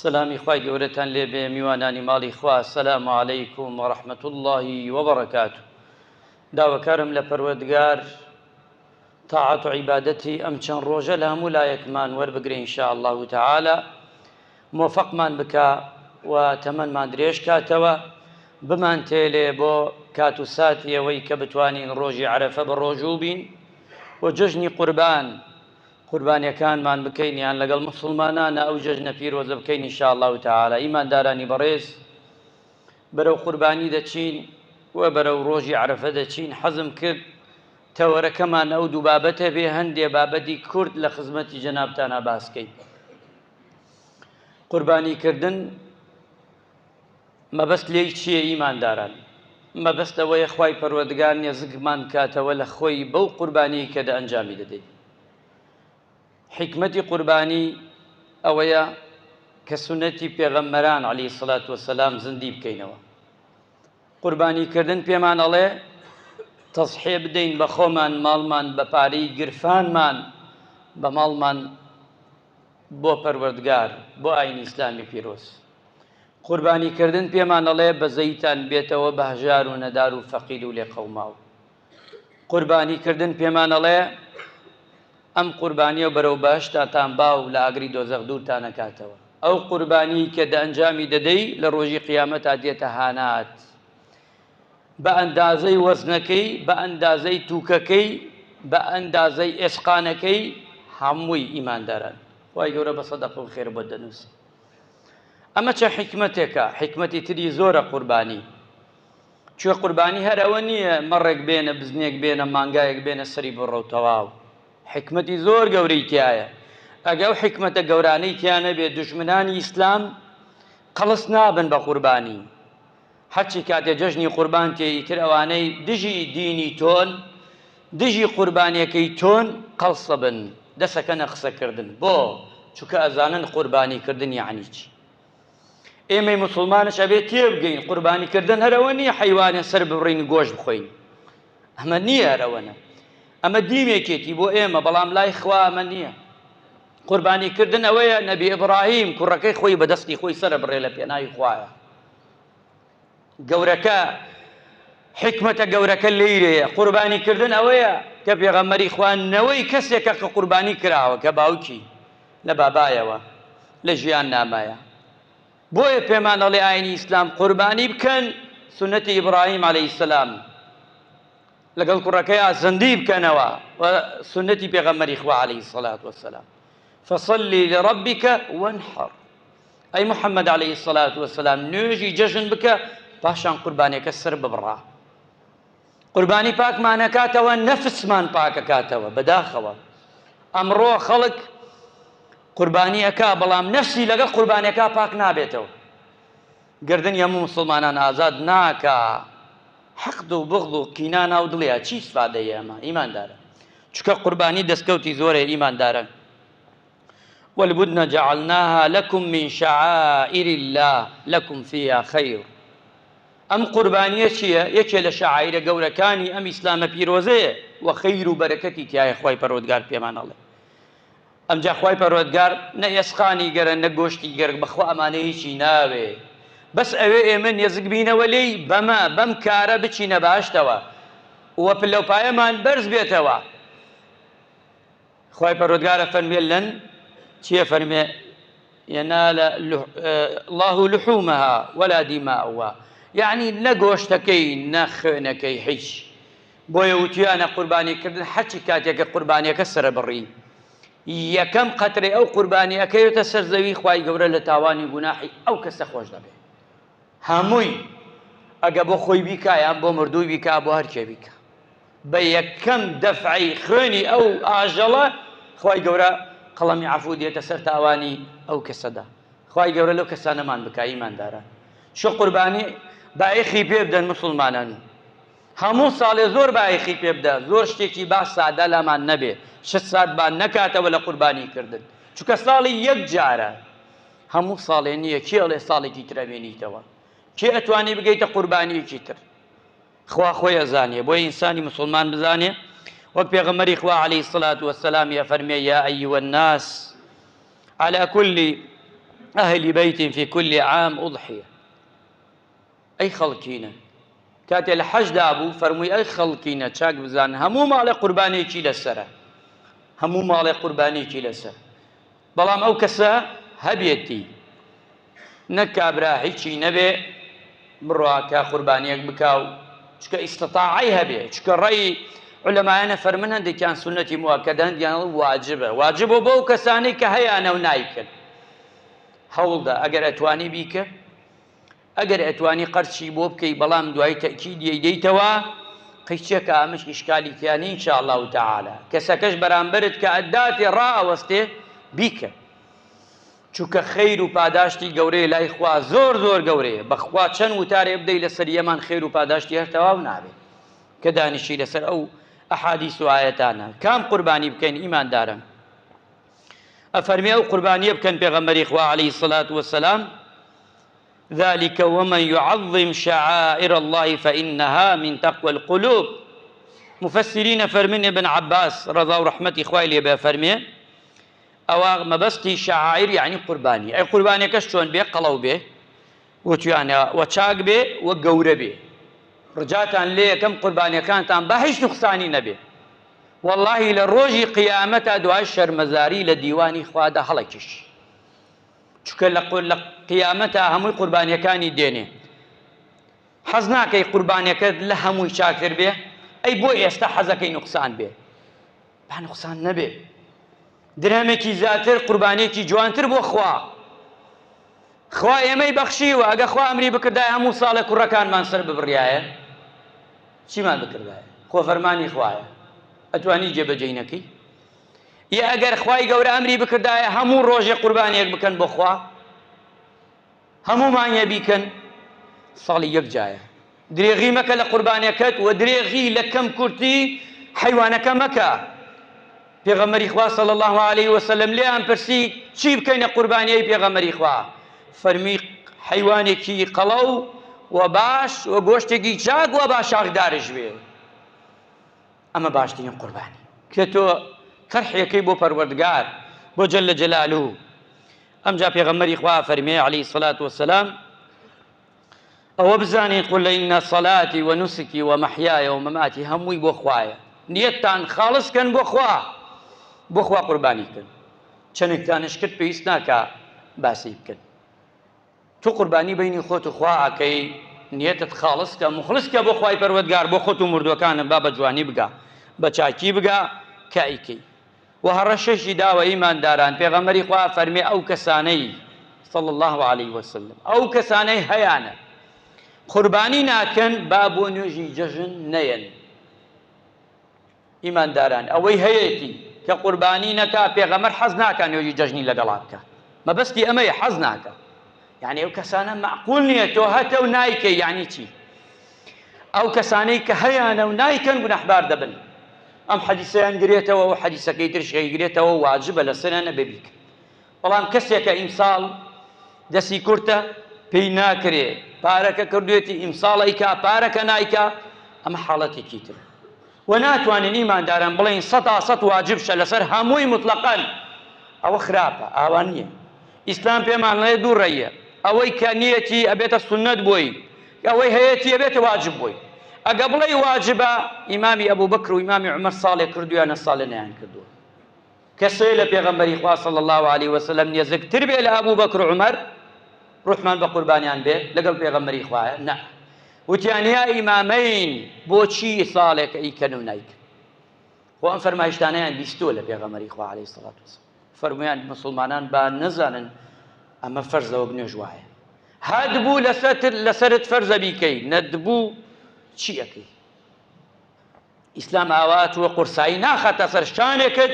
سەلامی خوای گەورەتان لێ بێ میوانانی ماڵی خوا السلام علیکم و رحمة اللە وبرکاته داواکارم لە پەروەردگار تاعەت و عیبادەتی ئەم چەند ڕۆژە لە هەموو لایەکمان وەربگرێ ان شاء اللە تعالی مۆفەقمان بکا و تەمەنمان درێژ کاتەوە بمانتێلێ بۆ کات و ساتی ئەوەی کە بتوانین ڕۆژی عەرەفە بە ڕۆژوو بین و جەژنی قوربان قوربانیەکانمان بکەین یان لەگەڵ موسڵمانانا ئەو جەژنە پیرۆزە بکەین ان شاء اللە تعالی ئیماندارانی بەڕێز بەرەو قوربانی دەچین و بەرەو ڕۆژی عەرەفە دەچین حەزم کرد تەوەرەکەمان ئەو دوو بابەتە بێ هەندێ بابەتی کورت لە خزمەتی جەنابتانا باس کەین قوربانی کردن مەبەست لێی چییە ئیمانداران؟ مەبەست ئەوەیە خوای پەروەردگار نێزکمان بکاتەوە لە خۆی بەو قوربانیەی کە دە ئەنجامی دەدەین. حیکمەتی قوربانی ئەوەیە کە سوننەتی پێغەمبەران علیە سڵات وسلام زیندی بکەینەوە. قوربانی کردن پێمان ئەڵێ تەزحێ بدەین بە خۆمان ماڵمان بە پارەی گرفانمان بە ماڵمان بۆ پەروەردگار بۆ ئاینی ئیسلامی پیرۆز. قوربانی کردن پێمان ئەڵێ بەزەیتان بێتەوە بە هەژار و نەدار و فەقیر و لێقەوماو. قوربانی کردن پێمان ئەڵێ ئەم قوربانیە بەرەو بەهەشتاتان با و لە ئاگری دۆزەخ دوورتان ئەکاتەوە. ئەو قوربانی کە دە ئەنجامی دەدەی لە ڕۆژی قیامەتا دێتە هانات بە ئەندازەی وەزنەکەی، بە ئەندازەی توکەکەی، بە ئەندازەی ئێسقانەکەی هەمووی ئیمانداران خوای گەورە بە سەدەقە و خێر بۆت دەنووسێ. ئەمە چە حیکمەتێکە حیکمەتی تری زۆرە قوربانی چوە قوربانی هەر ئەوە نییە مەڕێک بێنە بزنێک بێنە مانگایەک بێنە سەری بڕە و تەواو حیکمەتی زۆر گەورەی تایە ئەگە ئەو حیکمەتە گەورانەی تیا نەبێ دوژمنانی ئیسلام قەڵس نابن بە قوربانی هەرچی کاتێ جەژنی قوربان تێ ئیتر ئەوانەی دژی دینی تۆن دژی قوربانیەکەی تۆن قەڵسەبن دەسەکەنە قسە کردن بۆ؟ چونکە ئەزانن قوربانی کردن یەعنی چی ئێمەی موسڵمانش ئەبێ تێبگەین قوربانی کردن هەر ئەوە نییە حەیوانێ سەر ببڕین گۆشت بخۆین ئەمە نییە هەر ئەوەنە ئەمە دیمێکێتی بۆ ئێمە بەڵام لای خوا ئەمە نییە قوربانی کردن ئەوەیە نەبی ئیبراهیم کوڕەکەی خۆی بەدەستی خۆی سەرە بڕێ لە پێناوی خوایە گەورەکە حیکمەتە گەورەکە لێیرەیە قوربانی کردن ئەوەیە کە پێغەمبەری خوا نەوەی کەسێکە کە قوربانی کراوە کە باوکی لە بابایەوە لە ژیان نامایە بۆیە پێمان ئەڵێ ئاینی ئیسلام قوربانی بکەن سونەتی ئیبراهیم عەلەیهی سەلام لەگەڵ کوڕەکەیا زندی بکەنەوە و سونەتی پێغەمبەری خوا عەلەیهی سەلات وەسەلام فصلی لربک وانحر ئەی محمد علیە الصلوة والسلام نوێژی جەژن بکە پاشان قوربانیەکە سەر ببڕە قوربانی پاکمانەکاتەوە نەفسمان پاکەکاتەوە بەداخەوە ئەمڕۆ خەڵک قوربانی ئەکا بەڵام نەفسی لەگەڵ قوربانیەکە پاک نابێتەوە گردنی هەموو مسلمانان ئازاد ناکا حەقد و بغض و قینا ناو دڵیا چی ئیسفادەیە ئەمە ئیماندارە چونکە قوربانی دەستکەوتی زۆرە ئیماندارە والبدن جعلناها لکم من شعائر اللە لکم فیها خیر ئەم قوربانیە چیە؟ یەکێ لە شەعائیرە گەورەکانی ئەم ئیسلامە پیرۆزەیە و خەیر و بەرەکەتی تیایە خوای پەروەردگار پێمان ئەڵێ ئەمجا خوای پەروەردگار نە ئێسقانی گەرە نە گۆشتی گەرگ بەخوا ئەمانە هیچی ناوێ بەس ئەوێ ئێمە نێزک بینەوە لێی بەمە بەم کارە بچینە بەهەشتەوە و پلەوپایەمان بەرز بێتەوە خوای پەروەردگار ئەفەرموێ لەن چی ئەفەرموێ ينال الله لحومها ولا دماؤها یعنی نە گۆشتەکەی نە خوێنەکەی هیچ بۆیە وتویانە قوربانی کردن هەرچی کاتێکە قوربانیەکە سەرەبڕی یەکەم قەترەی ئەو قوربانی ئەکەوێتە سەر زەوی خوای گەورە لە تاوانی گوناحی ئەو کەسە خۆش دەبێ هەمووی ئەگە بۆ خۆی بیکا یان بۆ مردووی بیکا بۆ هەرکێ بیکا بە یەکەم دەفعەی خوێنی ئەو ئاژەڵە خوای گەورە قەڵەمی عەفو دێتە سەر تاوانی ئەو کەسەدا خوای گەورە لەو کەسانەمان بکا ئیمانداران شو قوربانی بایەخی پێ بدەن مسوڵمانان هەموو ساڵێ زۆر بایەخی پێ بدە زۆر شتێکی باش سادە لامان نەبێ شت سادمان نەکاتەوە لە قوربانی کردن چونکە ساڵی یەک جارە هەموو ساڵێ نییە کێ ئەڵێ ساڵێکی تر ئەمێنیتەوە کێ ئەتوانی بگەیتە قوربانیەکی تر خوا خۆی ئەزانێ بۆیە ئینسانی موسڵمان بزانێ وەک پێغەمبەری خوا عەلەیهی سڵات وەسەلام ئەفەرمێ یا ئەیوە الناس على كل. أهل بيت في كل عام أضحية. ئەی خەڵکینە، کاتێ لە حەجدا بوو فەرمووی ئەی خەڵکینە چاک بزانن هەموو ماڵێ قوربانێکی لەسەرە، هەموو ماڵێ قوربانێکی لەسەر، بەڵام ئەو کەسە هەبێتی نەک کابرا هیچی نەبێ بڕوا کە قوربانیەک بکا و چکە ئیستطاعەی هەبێ، چکە ڕێی علەمایانە فەرمن هەندێکیان سوننەتی موئەکەدە هەندیان واجبە، واجبە بۆ ئەو کەسانەی کە هەیانە و نایکەن. هەوڵدە ئەگەر ئەتوانی بیکە، ئەگەر ئەتوانی قەرچی بۆ بکەی بەڵام دوای تەئکیدی ئەیدەیتەوە قیچەکە ئەمەش ئیشکالی تیا نیە ان شاء اللە تعالی کەسەکەش بەرامبەرت کە ئەداتێ ڕائەوەستێ بیکە چونکە خەیر و پاداشتی گەورەیە لای خوا زۆر زۆر گەورەیە بەخوا چەند وتارێ بدەی لەسەر یەمان خێر و پاداشتی هەر تەواو نابێت کە دانیشی لەسەر ئەو ئەحادیث و ئایەتانە کام قوربانی بکەین ئیمانداران ئەفەرمێ ئەو قوربانیە بکەن پێغەمبەری خوا عەلەیهی سەلات وەسەلام ذلك ومن يعظم شعائر الله فإنها من تقوى القلوب. مفسرین فەرمن ابن عباس ڕەزا و ڕەحمەتی خوای لێ بێ فەرمێ ئەوە مەبەستی شعائر یعنی قوربانی، ئەی قوربانیەکەش چۆن بێ؟ قەڵەو بێ وتویانە وە چاک بێ وە گەورە بێ. ڕجاتان لێ یەکەم قوربانیەکانتان با هیچ نوقسانی نەبێ، وەڵاهی لە ڕۆژی قیامەتا دوای شەرمەزاری لە دیوانی خوادا هەڵەکێشی، چونکە لە لە قیامەتا هەمووی قوربانیەکانی دێنێ. حەز ناکەی قوربانیەکەت لە هەمووی چاکتر بێ؟ ئەی بۆ ئێستا حەزەکەی نوقسان بێ؟ با نوقسان نەبێ، درهەمێکی زیاتر قوربانیەکی جوانتر بۆ خوا. خوا ئێمەی بەخشیوە، ئەگە خوا ئەمری بکردایە هەموو ساڵێ کوڕەکانمان سەر ببڕیایە چیمان بکردایە؟ خۆ فەرمانی خوایە، ئەتوانی جێبەجێی نەکەی؟ یە ئەگەر خوای گەورە ئەمری بکردایە هەموو ڕۆژێ قوربانیەک بکەن بۆ خوا، هەموو مانگێ بیکەن، ساڵی یەک جایە. درێغی مەکە لە قوربانیەکەت و درێغی لە کەم کورتی حەیوانەکە مەکە. پێغەمبەری خوا صلی الله علیه وسلم لێیان پرسی چی بکەینە قوربانیەی پێغەمبەری خوا؟ فەرمی حەیوانێکی قەڵەو و باش و گۆشتێکی چاک و با شاخدارش بێ. ئەمە باشترین قوربانی کە تۆ تەرحێکەی بۆ پەروەردگار بۆ جل جلاله. ئەمجا پێغەمبەری خوا فەرمێ علیه الصلاة والسلام ئەوە بزانین قل إن صلاتي ونسكي ومحياي ومماتي هەمووی بۆ خوایە. نیەتتان خاڵس کەن بۆ خوا، بۆ خوا قوربانی کەن. چەندێکتانش کرد پێویست ناکا باسی بکەن. تۆ قوربانی بینی خۆت و خوا ئەکەی، نیەتت خاڵس کە، موخڵس کە بۆ خوای پەروەردگار، بۆ خۆت و مردووەکانت با بە جوانی بگا، بە چاکی بگا کە ئەیکەی. وە هەڕەشەشی داوە ئیمانداران، پێغەمبەری خوا فەرمێ ئەو کەسانەی صلی اللە علیه وسلم ئەو کەسانەی هەیانە قوربانی ناکەن با بۆ نوێژی جەژن نەیەن. ئیمانداران ئەوەی هەیەتی کە قوربانی نەکا پێغەمبەر حەز ناکا نوێژی جەژنی لەگەڵا بکا، مەبەستی ئەمەیە حەز ناکا. یعنی ئەو کەسانە مەعقول نییە تۆ هەتە و نایکەی، یعنی چی؟ ئەو کەسانەی کە هەیانە و نایکەن گوناحبار دەبن. ئەم حەدیسەیان گرێتەوە و حەدیسەکەی ترش گرێتەوە، واجبە لەسەریان نەبێ بیکەن. بەڵام کەسێکە ئیمساڵ دەستی کورتە پێی ناکرێ، پارەکە کردوێتی ئیمساڵ ئەیکا پارەکە نایکا، ئەمە حاڵەتێکی ترە. و ناتوانین ئیمانداران بڵێین سەتا سەت واجب شە لەسەر هەمووی مطلقەن، ئەوە خراپە، ئاوا نییە. ئیسلام پێمان ئەڵێ دوو ڕێیە، ئەوەی کە نیەتی ئەبێتە سوننەت بۆی، ئەوەی هەیەتی ئەبێتە واجب بۆی. ئەگە بڵێی واجبە، ئیمامی ئەبوبەکر و ئیمامی عومەر ساڵێ کردویانە ساڵێ نەیان کردووە. کەسێ لە پێغەمبەری خوا صلی اللە علیه وسلم نێزکتر بێ لە ئەبوبەکر و عومەر، ڕوحمان بە قوربانیان بێ لەگەڵ پێغەمبەری خوایە؟ نا. وتیان یا ئیمامەین بۆچی ساڵێک ئەیکەن و نایکەن؟ خۆ ئەم فەرمایشتانەیان بیستووە لە پێغەمبەری خوا علیه الصلاة والسلام. فەرموویان موسڵمانان با نەزانن ئەمە فەرزە وەک نوێژ وایە. هەتبوو لەسەرت فەرزە بیکەی، نەتبوو چی ئەکەی؟ ئیسلام ئاوا تۆ قورسایی ناخاتە سەر شانێکت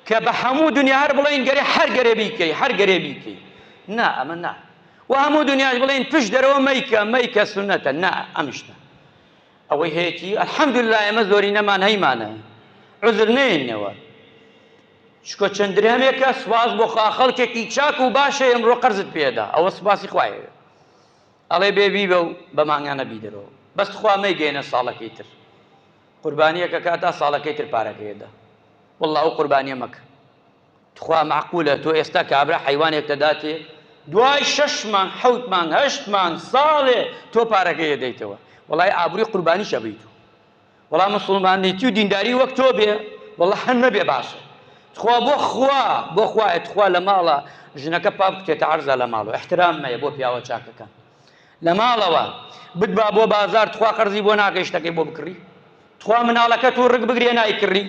کە بە هەموو دنیا هەر بڵێن گەرێ هەر گەرێ بیکەی هەر گەرێ بیکەی، نا ئەمە نا. و هەموو دنیاش بڵێن پشت دەرەوە مەیکە مەیکە سوننەتە، نا ئەمشتە. ئەوەی هەیەتی الحمدلله ئێمە زۆرینەمان هەیمانە، عوزر نەیەنەوە، چونکە چەند درهەمێکە سوپاس بۆ خوا خەڵکێکی چاک و باشە ئێمڕۆ قەرزت پێدا، ئەوە سوپاسی خوایە. ئەڵێ بێ بیبە و بە مانگانە بیدەرەوە، بەس تخوا مەیگەیەنە ساڵەکەی تر، قوربانیەکە کا تا ساڵەکەی تر پارەکەی ئەدا، وەڵڵا ئەو قوربانیە مەکە. تخوا مەعقولە تۆ ئێستا کابرا حەیوانێک دەداتێ دوای شەش مانگ حەوت مانگ هەشت مانگ ساڵێ تۆ پارەکەی ئەدەیتەوە وەڵای ئابرووی قوربانیش ئەبەیت و وەڵا مسوڵمانێتی و دینداری وەک تۆ بێ وەڵا هەر نەبێ باشە تخوا بۆ خوا بۆ خوایە تخوا لە ماڵە ژنەکە پا بکوتێتە عەرزا لە ماڵەوە احترام مەیە بۆ پیاوە چاکەکان لە ماڵەوە بتبا بۆ بازار تخوا قەرزی بۆ ناکەی شتەکەی بۆ بکڕی تخوا مناڵەکەت و ڕک بگرێ نایکڕی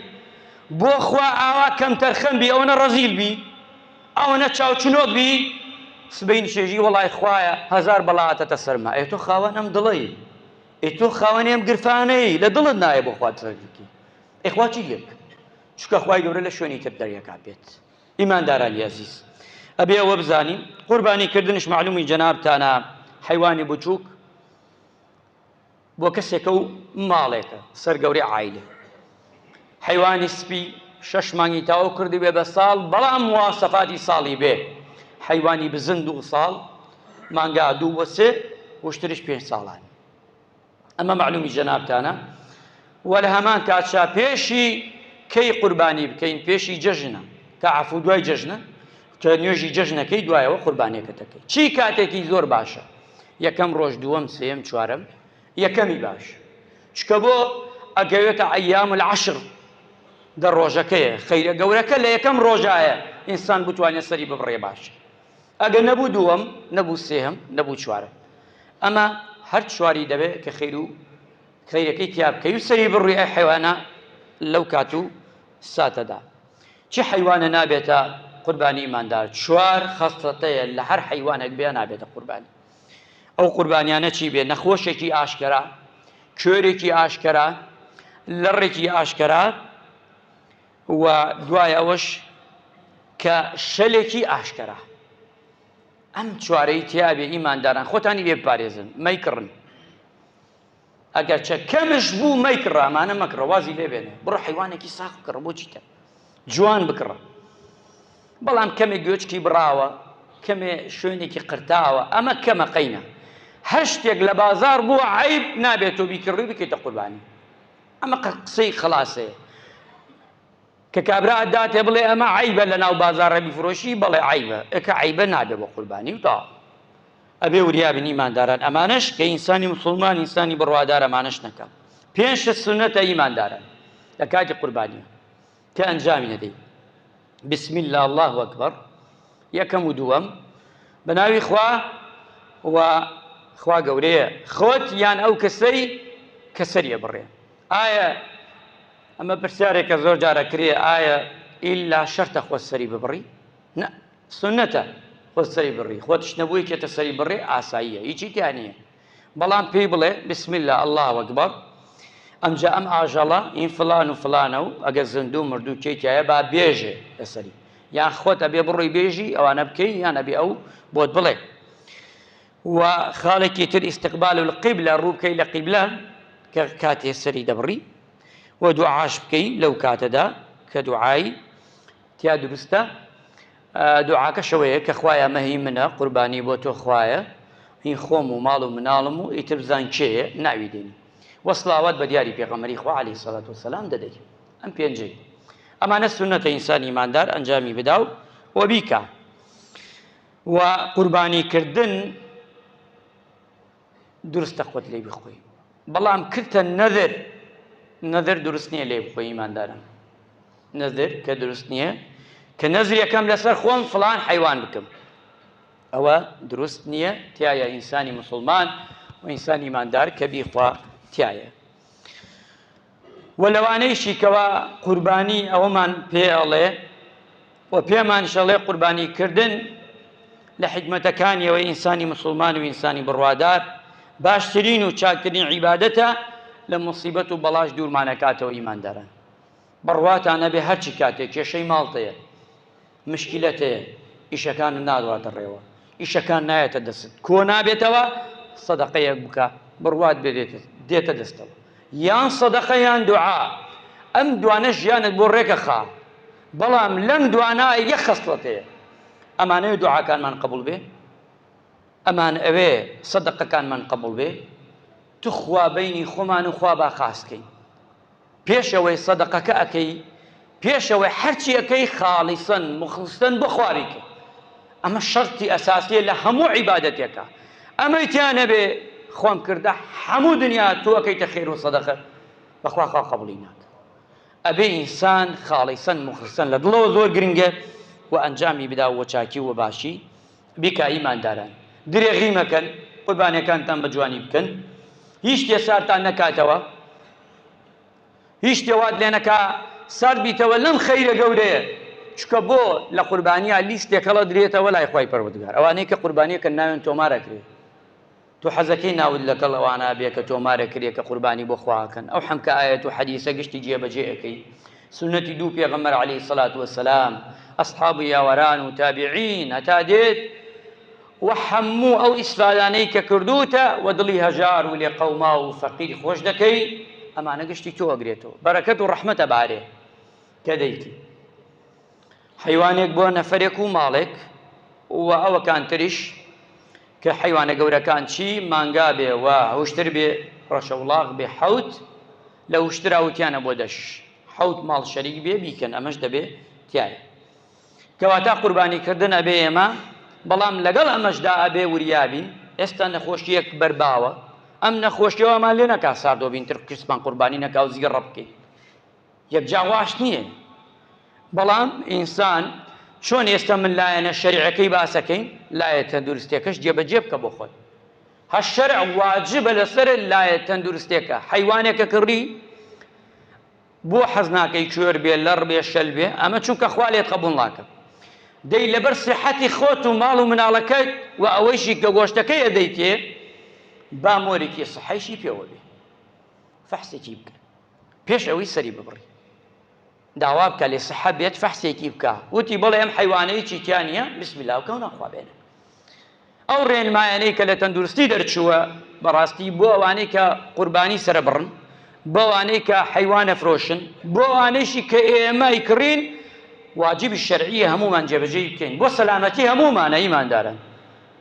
بۆ خوا ئاوا کەمتەرخەم بی ئەوەنە ڕەزیل بی ئەوەنە چاوچنۆک بی سبەی نشێژی وەڵای خوایە هەزار بەڵا هاتەتە سەرما ئێ تۆ خاوەن ئەم دڵەی ئێ تۆ خاوەنی ئەم گرفانەی لە دڵت نایە بۆ خوا ترەک بکەی ئێ خوا چی لێ بکە چونکە خوای گەورە لە شوێنی تر دەریەکا پێت ئیماندارانی ئەزیز ئەبێ ئەوە بزانین قوربانی کردنش معلومی جەنابتانە حەیوانی بچووک بۆ کەسێکە و ماڵێکە سەر گەورەی عایلە حەیوانی سپی شەش مانگی تاو کردی بێ بە ساڵ بەڵام مواسەفاتی ساڵی بێ حەیوانی بزن دوو ساڵ مانگا دوو بۆ سێ وشترش پێنج ساڵان ئەمە معلومی جەنابتانە و لە هەمان کاتشا پێشی کەی قوربانی بکەین پێشی جەژنە کە عەفو دوای جەژنە کە نوێژی جەژنەکەی دوایەوە قوربانیەکە دەکەی چی کاتێکی زۆر باشە یەکەم ڕۆژ دووەم سێم چوارەم یەکەمی باش چکە بۆ ئەگەوێتە ئەیام العشر دە ڕۆژەکەیە خەیرە گەورەکە لە یەکەم ڕۆژایە ئینسان بتوانێت سەری ببڕێ باش ئەگە نەبوو دووەم نەبوو سێهەم نەبوو چوارەم ئەمە هەر چواری دەبێت کە خەیر و خەیرەکەی تیا بکەی و سەری بڕی ئەی حەیوانە لەو کات و ساتەدا چی حەیوانە نابێتە قوربانی ئیماندار چوار خەسڵەتەیە لە هەر حەیوانێک بێ نابێتە قوربانی ئەو قوربانیانە چی بێ نەخۆشێکی ئاشکەرا کوێرێکی ئاشکەرا لەڕێکی ئاشکەرا و دوای ئەوەش کە شەلێکی ئاشکەرا ئەم چوارەی تیابێ ئیمانداران خۆتانی لێ بپارێزن مەیکڕن ئەگەرچە کەمش بوو مەیکڕە ئەمانە مەکڕە وازی لێ بێنە بڕۆ حەیوانێکی ساغ بکڕە بۆ چیتە جوان بکڕە بەڵام کەمێک گوێچکی بڕاوە کەمێ شوێنێکی قرتاوە ئەمە کەمە قەینە هەر شتێک لە بازار بووە عیب نابێت تۆ بیکڕی بکەیتە قوربانی ئەمە قسەی خلاصەیە کە کابرا ئەداتێ بڵێ ئەمە عەیبە لە ناو بازاڕە بیفرۆشی بەڵێ عەیبە ئەکە عەیبە نابێ بۆ قوربانی و تەواو ئەبێ وریا بن ئیمانداران ئەمانەش کە ئینسانی مسوڵمان ئینسانی بڕوادار ئەمانەش نەکا پێنج شت سوننەتە ئیمانداران لە کاتی قوربانیە کە ئەنجامی نەدەی بسم الله الله اکبر یەکەم و دووەم بە ناوی خوا و خوا گەورەیە خۆت یان ئەو کەسەی کە سەریە بڕێ ئایا ئەمە پرسیارێکە زۆر جار ئەکرێ ئایا ئیلا شەرتە خۆت سەری ببڕی؟ نا سوننەتە خۆت سەری بڕی خۆتش نەبوو یەکێتە سەری بڕێ ئاساییە هیچی تیا نییە بەڵام پێی بڵێ بسم الله الله اکبر ئەمجا ئەم ئاژەڵە این فلان و فلانە و ئەگەر زیندوو مردوو کێی تایە با بێژێ لەسەری یان خۆت ئەبێ بڕۆی بێژی ئەوانە بکەی یان ئەبێ ئەو بۆت بڵێ و خاڵێکی تر استقبال القبلە ڕوو بکەی لە قیبلە کە کاتێ سەری دەبڕی و دوعاش بکەی لەو کاتەدا کە دوعای تیا دروستە دوعاکەشەوەیە کە خوایە مەهی منە قوربانی بۆ تۆ خوایە هین خۆم و ماڵ و مناڵم و ئیتر بزان کێیە ناوی دێنی وەسڵاوات بە دیاری پێغەمبەری خوا عەلەیهی سەلات وەسەلام دەدەی ئەم پێنجەی ئەمانە سوننەتە ئینسانی ئیماندار ئەنجامی بدا و وەبیکا و قوربانی کردن دروستە خۆت لێی بخۆی بەڵام کردتە نەذر نەذر دروست نییە لێی بخۆی ئیمانداران نەذر کە دروست نییە کە نەزر یەکەم لەسەر خۆم فلان حیوان بکەم ئەوە دروست نییە تایە ئینسانی مسلمان و ئینسانی ئیماندار کە بیخوا تایە و لەوانەیشی کەوا قوربانی ئەوەمان پێ ئەڵێ و پێمانیش ئەڵێ قوربانی کردن لە حیکمەتەکانیەوە ئینسانی مسوڵمان و ئینسانی بڕوادار باشترین و چاکترین عیبادەتە لە موسیبەت و بەڵاش دوورمانەکاتەوە ئیمانداران بڕواتان نەبێ هەرچی کاتێک کێشەی ماڵتەیە مشکیلەت هەیە ئیشەکانت ناڕواتە ڕێوە ئیشەکان نایەتە دەستت کۆ نابێتەوە سەدەقەیەک بکە بڕوات بێ دێتە دەستەوە یان سەدەقە یان دوعا ئەم دوانە ژیانت بۆ ڕێکەخا بەڵام لەم دوانە یەک خەسڵەت هەیە ئەمانەوێ دوعاکانمان قبول بێ ئەمان ئەوێ سەدەقەکانمان قبول بێ تخوا بینی خۆمان و خوا با خاستکەین پێش ئەوەی سەدەقەکە ئەکەی پێش ئەوەی هەرچی ئەکەی خاڵیسەن مخڵسەن بۆ خوا بیکە. ئەمە شەرتی ئەساسیە لە هەموو عیبادەتێکا ئەمەی تیا نەبێ خوام کردە هەموو دنیا تۆ ئەکەیتە خێر و سەدەقە بەخوا خوا قەبوڵی ناکا ئەبێ ئینسان خاڵیسەن موخلسەن لە دڵەوە زۆر گرنگە و ئەنجامی بدا و چاکی و باشی بیکا ئیمانداران درێغی مەکەن قوربانیەکانتان بە جوانی بکەن هیچ شتێ سارتان نەکاتەوە هیچ شتێ وات لێ نەکا سارد بیتەوە لەم خەیرە گەورەیە چونکە بۆ لە قوربانیا لیستێک هەڵەدرێتەوە لای خوای پەروەردگار ئەوانەی کە قوربانیەکەن ناویان تۆمار ئەکرێ تۆ حەزەکەی ناوت لەگەڵ ئەوانە بێ کە تۆمار ئەکرێ کە قوربانی بۆ خوا ئەکەن ئەو حەمکە ئایەت و حەدیسە گشتی جێبەجێ ئەکەی سوننەتی دوو پێغەمبەر عەلەیهی سەلات وەسەلام ئەسحاب و یاوەران و تابعین هەتا دێت و هەموو ئەو ئیسفادانەی کە کردووتە و دڵی هەژار و لێقەوماو و فەقیر خۆش دەکەی ئەمانە گشتی تۆ ئەگرێتەوە بەرەکەت و ڕەحمەت ئەبارێ کە دەیکی حەیوانێک بۆ نەفەرێک و ماڵێک و ئەوەکان تریش کە حەیوانە گەورەکان چی مانگا بێ و هوشتر بێ ڕەشەوڵاغ بێ حەوت لە وشترا وتیانە بۆ دەش حەوت ماڵ شەریک بێ بیکەن ئەمەش دەبێ تایە کەواتە قوربانی کردن ئەبێ ئێمە بەڵام لەگەڵ ئەمەشدا ئەبێ وریابین ئێستا نەخۆشیەک بەرباوە ئەم نەخۆشیەوەمان لێ نەکا ساردۆ بین تر کچمان قوربانی نەکا و زیگە ڕەبکەین یەکجا واش نییە بەڵام ئینسان چۆن ئێستا من لایەنە شەریعەکەی باسەکەین لایە تەندروستیەکەش جێبەجێ بکە بۆ خۆت هە شەرع واجبە لەسەر لایە تەندروستێکە حیوانێکە کڕی بۆ حەز ناکەی کوێر بێ لەڕ بێ شەل بێ ئەمە چونکە خوا لێت قبوڵ ناکە دەی لەبەر سیحەتی خۆت و ماڵ و مناڵەکەت و ئەوەیشی کە گۆشتەکەی ئەدەیتێ با مۆرێکی سحەیشی پێوە بێ فەحسێکی بکە پێش ئەوەی سەری ببڕی داوا بکە لێ سحە بێت فەحسێکی بکە وتی بڵێ ئەم حیوانە هیچی تیا نییە بسم الله بکە و ناخوا بێنە ئەو ڕێنمایانەی کە لە تەندروستی دەرچووە بەڕاستی بۆ ئەوانەی کە قوربانی سەرەبڕن، بۆ ئەوانەی کە حەیوان ئەفرۆشن، بۆ ئەوانەیشی کە ئێمە ئەیکڕین واجبی شەرعیە هەموومان جێبەجێی بکەین بۆ سەلامەتی هەموومانە ئیمانداران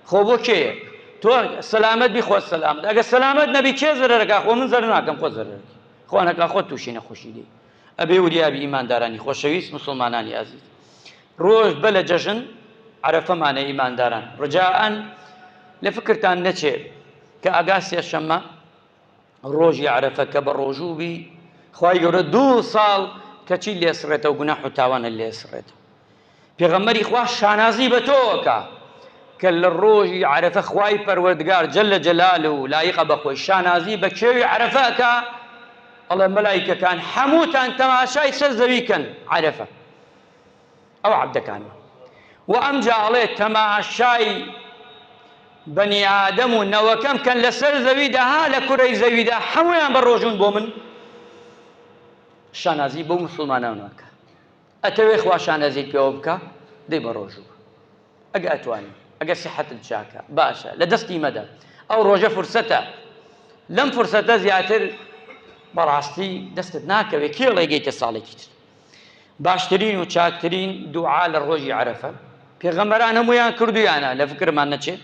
خۆ بۆ کێیە تۆ سەلامەت بی خۆت سەلامەت ئەگەر سەلامەت نەبی کێ زەرەرەکا خۆ من زەرەر ناکەم خۆت زەرەرەکەی خوا نەکا خۆت تووشی نەخۆشی دێی ئەبێ وریابی ئیماندارانی خۆشەویست موسڵمانانی ئازیز ڕۆژ بە لە جەژن عەرەفەمانە ئیمانداران ڕجاءەن لە فکرتان نەچێ کە ئەگا سێشەممە ڕۆژی عەرەفە کە بە ڕۆژوو بی خوای گەورە دوو ساڵ کەچی لێسڕێتەوە گوناح و تاوانە لێسڕێتەوە پێغەمبەری خوا شانازی بە تۆوەکە کە لە ڕۆژی عەرەفە خوای پەروەردگار جل جلالە و لایقە بە خۆی شانازی بە کێوی عەرەفە ئەکا ئەڵێ مەلایکەکان هەمووتان تەماشای سەر زەوی کەن عەرەفە ئەو عەبدەکانمە و ئەمجا ئەڵێ تەماشای بەنی ئادەم و نەوەکەم کەن لەسەر زەویدا ها لە کورەی زەویدا هەموویان بە ڕۆژوون بۆ من شانازی بەو مسلمانانەکە ئەتەوێ خوا شانازیت پێوە بکا دەی بە ڕۆژوو بە ئەگە ئەتوانی ئەگە سیحەتت چاکە باشە لە دەستی مەدە ئەو ڕۆژە فرسەتە لەم فرسەتە زیاتر بەڕاستی دەستت ناکەوێت کێ ڕێگەیتە ساڵێکی تر باشترین و چاکترین دوعا لە ڕۆژی عەرەفە پێغەمبەران هەمویان کردویانە لە فکرمان نەچێت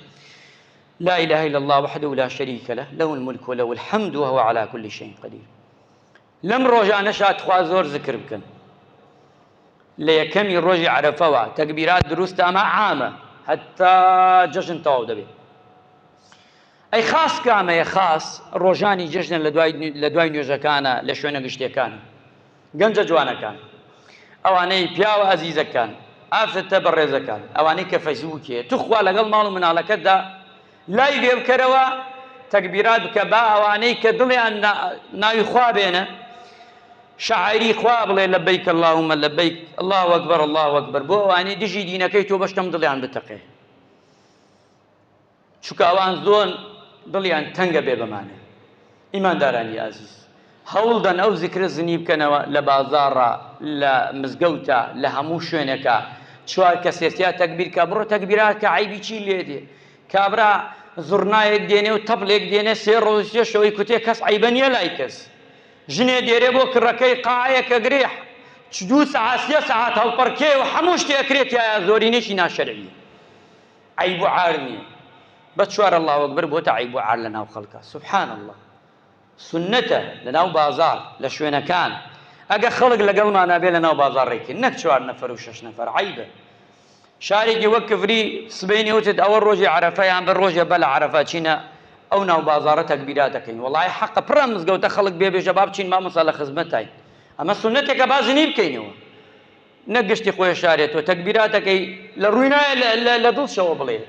لا إله إلا الله وحده لا شريك له له الملك وله الحمد وهو على كل شيء قدير لەم ڕۆژانەشا تخوا زۆر زکر بکەن لە یەکەمی ڕۆژی عەرەفەوە تەکبیرات دروستە ئەمە عامە هەتا جەژن تەواو دەبێت ئەی خاص کامەیە خاص ڕۆژانی جەژنە لە دوای لە دوای نوێژەکانە لە شوێنە گشتیەکان گەنجە جوانەکان ئەوانەی پیاوە ئەزیزەکان ئافرەتە بەڕێزەکان ئەوانەی کە فەیسبووکێ توخوا لەگەڵ ماڵ و مناڵەکەتدا لای لێ بکەرەوە تەکبیرات بکە با ئەوانەی کە دڵیان ناوی خوا بێنە شعری خوا بڵێ لەبەیک اللهم لەبەیک الله اکبر الله اکبر بۆ ئەوانەی دژی دینەکەی تۆ بەشتم دڵیان بتەقێ چونکە ئەوان زۆن دڵیان تەنگە بێ بەمانە ئیماندارانی ئازیز هەوڵدەن ئەو زیکرە زنی بکەنەوە لە بازاڕا لە مزگەوتا لە هەموو شوێنێکا چوار کەسێ تیا تەکبیر کا بڕۆ تەکبیرات کە عەیبی چی لێ دێ کابرا زوڕنایەک دێنێ و تەپلێک دێنێ سێ ڕۆژ سێ شەوەی کوتێ کەس عەیبە نییە لای کەس ژنێ دێرێ بۆ کڕەکەی قاعەیەک ئەگرێ دوو سەعات سێ سەعات هەڵپەڕکێ و هەموو شتێ ئەکرێ تیایا زۆرینەشی ناشەرعیە عەیب و عار نییە بە چوار اللە اکبر بۆتە عەیب و عار لە ناو خەڵکا سبحان اللە سوننەتە لەناو بازاڕ لە شوێنەکان ئەگە خەڵک لەگەڵمانا بێ لەناو بازاڕ ڕێکەین نەک چوار نەفەر و شەش نەفەر عەیبە. شارێکی وەک کفری سبەینێ وتت ئەوە ڕۆژی عەرەفە یان بە ڕۆژێ بە لە عەرەفە چینە ئەو ناو بازاڕە تەکبیرات دەکەین وەڵای حەقە پڕە مزگەوتە خەڵک بێ بێژە با بچین مامۆستا لە خزمەتاین ئەمە سوننەتێکە با زنی بکەینەوە نەک گشتی خۆی شارێتەوە تەکبیراتەکەی لە ڕووی نایە لە دڵشەوە بڵێ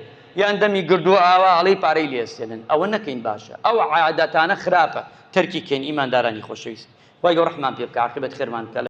یان دەمی گردووە ئاوا ئەڵێی پارەی لێ ئەستێنن ئەوە نەکەین باشە ئەو عادەتانە خراپە تەرکی کەین ئیماندارانی خۆشەویست خوای گەورە ڕەحمان پێ بکا عاقبەت خێرمان بکا.